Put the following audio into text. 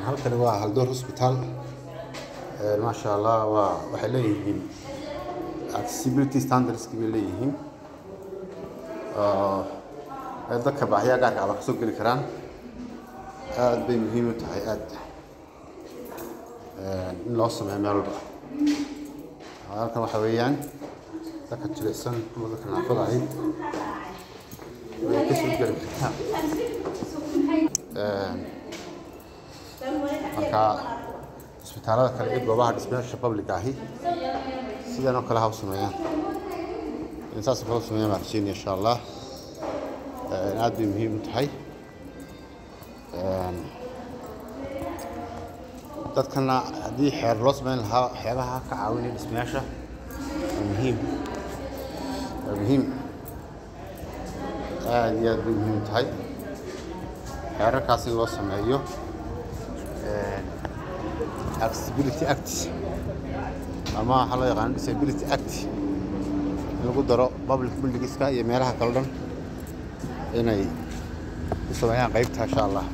Halkani waa Haldoor Hospital. Maasha Allah, waa waxay leeyihiin accessibility standards bay leeyihiin oo ay dadka baahiyaha gaarka ah kasoo geli karaan. Aad bay muhiim u tahay aad in loo sameeyo meel walba. Halkan waxa weeyaan dadka jilicsan ama dadka naafada ahi way kasoo geli kartaa. Marka isbitaalada kale iyo goobaha dhismayaasha public ahi sidan oo kale ha u sameeyaan, in saas oo kale u sameeyaan baan rajeynaya, insha Allah. Aad bay muhiim u tahay. Dadkana haddii xeer loo sameyn lahaa waxyaabaha ka caawinaya dhismayaasha, waa muhiim, waa muhiim, aad iyo aad bay muhiim u tahay xeerarkaas in loo sameeyo, Accessibility Act ama waxaa loo yaqaano Disability Act, in lagu daro public buildingska iyo meelaha kale dhan inay u sameeyaan qeybta, insha Allah.